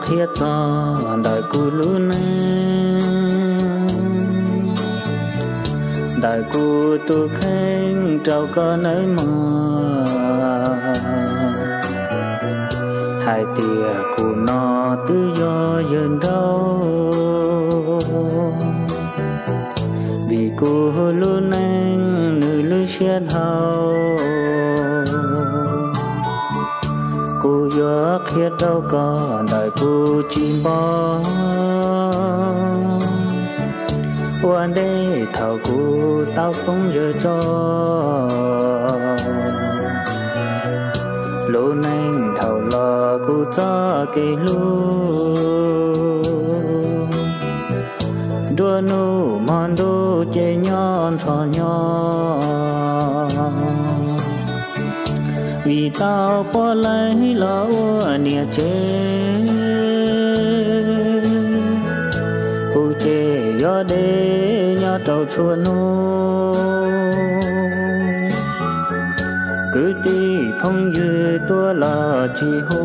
thiab txog ntawm kuv lub neej, ntawm kuv tus kheej rau koj nawb mog, hais tias kuv no twb yog yawg nraug, vim kuv lub neej nws lub siab dhau. Kuv yuav qhia rau koj ntawm kuv tsis npog, ua ntej thaum kuv tau poob yawg tso, lub neej dhau los kuv txoj kev hlub, nruab hnub hmo ntuj ces nyob ntxhov hnyo, vim tau poj laib los ua niam tsev, kuv ces yog deb nyob rau txhua hnub, kwv tij phooj ywg tuaj los tsis hu,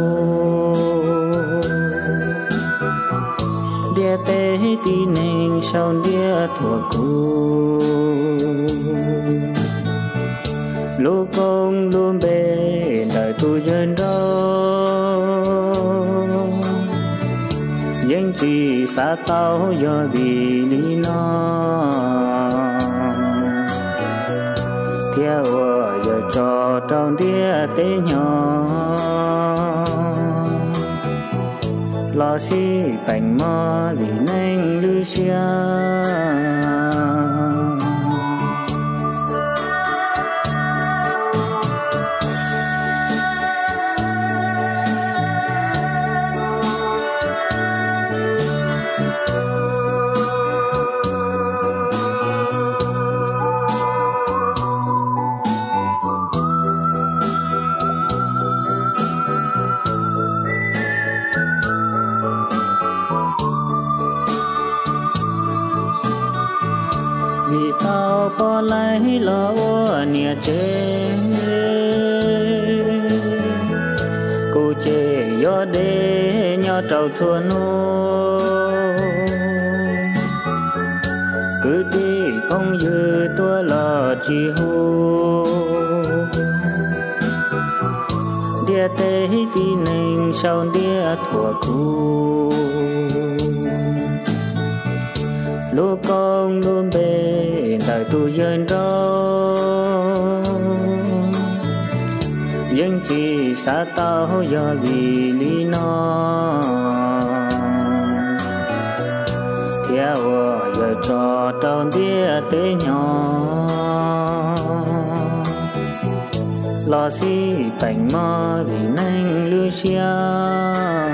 ntiaj teb tib neeg sau ntiab thuam kuv, lub koob lub npe ntawm tus yawg nraug, yeej tsis xav tau yog vim li no, thiab ua yawg tso rau ntiaj teb hnyo, los sib peem mog vim neej lub siab. Vim tau poj laib los ua niam tsev, kuv ces yog deb nyob rau txhua hnub, kwv tij phooj ywg tuaj los tsis hu, ntiaj teb tib neeg sau ntiab thuam kuv, lub koob lub npe ntawm tus yawg nraug, yeej tsis xav tau yog vim li no, thiab ua yawg tso rau ntiaj teb hnyo, los sib peem mog vim neej lub siab.